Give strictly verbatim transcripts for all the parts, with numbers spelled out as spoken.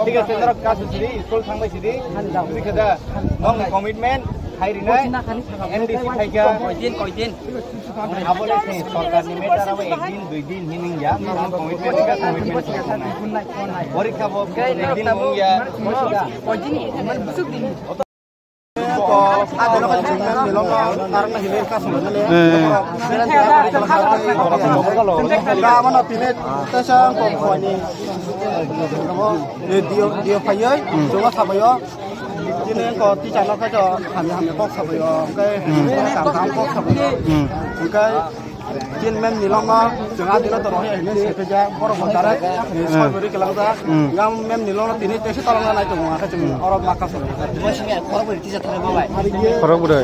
Thik ase, norok kasu siri, school thangbai sidi, bujikhe da, nong commitment khai rinai, M D C phaikha. Koidin, koidin. Abo le se sorkar ni matter abo ek din, dui din hinwi ya, norok commitment kha, commitment khai rinai. Porikha bo ek din wng ya. Koidin, busuk din. Dio dio phayoi chungo sabayo. Tini ko teacher no khajo hamya hamya kok sabayo. Kok sabayo. Kok sabayo. Chini ma'am Nilom no chwng a dino toro hwnwi swi khe jak, borok bo direct, eh, soi bwrwi kwlangjak. Hmm. Yang ma'am Nilom no tini tesi tolong nai tongo, akhe chwng oro ma kaso. Khorok bwrwi.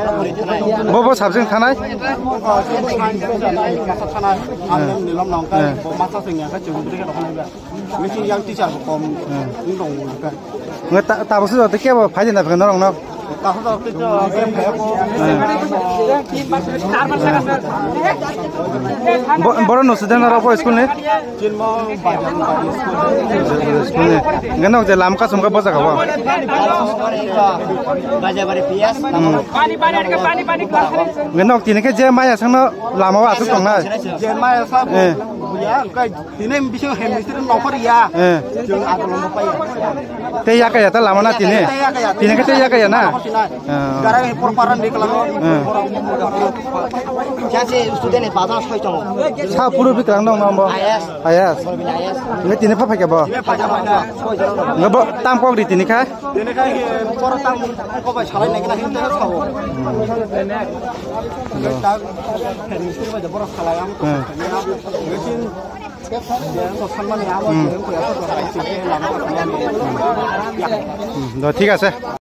Bo bo subject thanai? Bo subject thanai, masa thanai. Ang ma'am Nilom no khe bo masa swngya khe chwng bwrwi khe roknai ba. Missing yang teacher bo kom wng tong wng kha. Nge ta-, tabuk se joto kebo phai de na phai norok no. Tabuk joto ke jo game khe bo. Bo-, boro no student aro bo school ni? Chinmo Bajar School ni. Nge nok je lam ka sum ka bo jaga bo. Bajar Bari P S. Nge nok tini khe je maya sang no lama o asuk tong nai. Je maya sa bo. Eh. Buya, kai Tini bising hem mistri nongkhor ya. Eh. Chwng agulong pai. Tei ya kaya ta lama na tini? Tei ya kaya. Tini khe tei ya kaya na? Nongkhor sinai. Ah. Garai he por paran di kelang. Eh. Siang si student ni bazar soi tongo. Sa puro biklang dong na bo? Ayas. Ayas. Ayas. Nge tini pha pha ke bo? Tini pha pha na. Nge bo tam kok di tini kha? Tini kha he por tam ko bai salai nai kena hinte sao. Nge ta hem mistri bai de boro salai ang. Eh. Nge tin Hmm, do, thik ase.